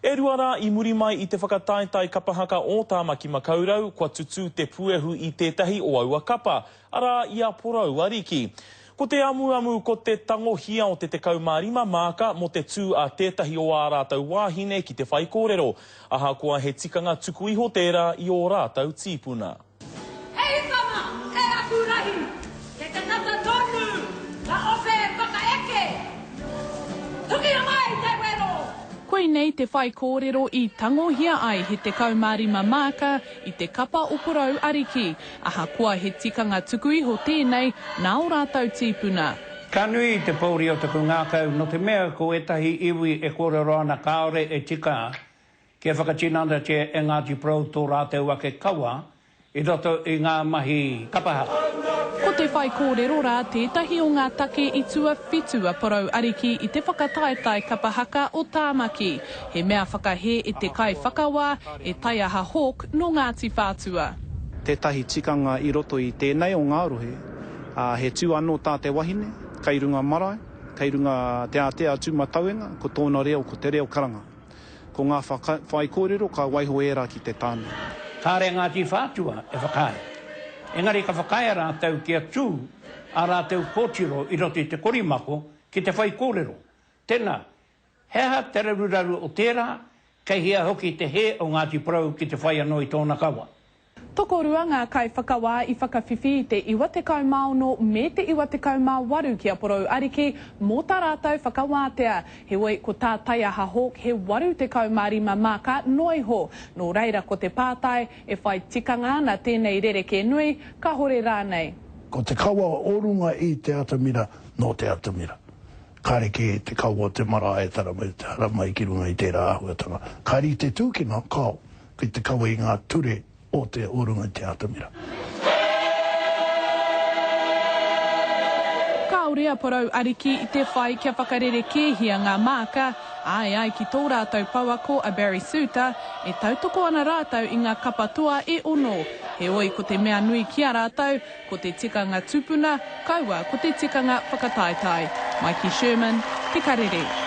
E rua rā i muri mai i te whakataetae kapa haka o Tāmaki Makaurau, kua tutū te puehu i tētahi o aua kapa, arā, i a Porou Ariki. Ko te amuamu ko te tangohia o te 15 māka mō te tū a tētahi o ā rātou wāhine ki te whaikōrero, ahakoa he tikanga tuku iho tērā i ō rātou tīpuna. E tama, e aku rahi, kei te tata tonu nga ope whakaeke. Tukia mai te wero! Koinei te whaikōrero i tangohia ai he 15 māka i te kapa o Porou Ariki, ahakoa he tikanga tuku iho tēnei nā ō rātou tīpuna. Ka nui te pōuri o taku ngākau, nō te mea ko ētahi iwi e kōrero ana kāore e tika Kia whakatinanatia e Ngāti Porou tō rātou ake kawa i roto i ngā mahi kapa haka. Ko te whaikōrero rā tētahi o ngā take i tuawhitu a Porou Ariki i te whakataetae kapa haka o Tāmaki, he mea whakahē e te kaiwhakawā, e Taiaha Hawke nō Ngāti Whātua. Tētahi tikanga i roto i tēnei o ngā rohe, ā, he tū anō tā te wahine, kei runga marae, kei runga te ātea a Tūmatauenga, ko tōna reo ko te reo karanga. Ko ngā whaikōrero ka waiho ērā ki te tāne. Kāre Ngāti Whātua e whakaae. Engari ka whakaae rātou kia tū ā rātou kōtiro i roto i te korimako ki te whaikōrero. Tēnā, he aha te raruraru o tērā, kei hea hoki te hē o Ngāti Porou ki te whai anō i tōna kawa? Tokorua ngā kaiwhakawā i whakawhiwhi i te 96 me te 98 ki a Porou Ariki mō tā rātou whakawātea. Heoi, ko tā Taiaha Hawke he 85 māka noa iho. Nō reira ko te pātai, e whai tikanga ana tēnei rerekē nui, kahore rānei? Ko te kawa o runga i te atamira nō te atamira. Kāre kē te kawa o te marae e haramai ki runga i tērā āhuatanga. Ka rite tūkino, kao, Kei te kawe i ngā ture o te o runga i te atamira. Kāore a Porou Ariki i te whai kia whakarerekēhia ngā māka, ā, e ai ki tō rātou pouako a Barry Souter, e tautoko ana rātou i ngā kapa toa e ono. Heoi, ko te mea nui ki a rātou, ko te tikanga tupuna, kaua ko te tikanga whakataetae. Mikey Sherman, Te Karere.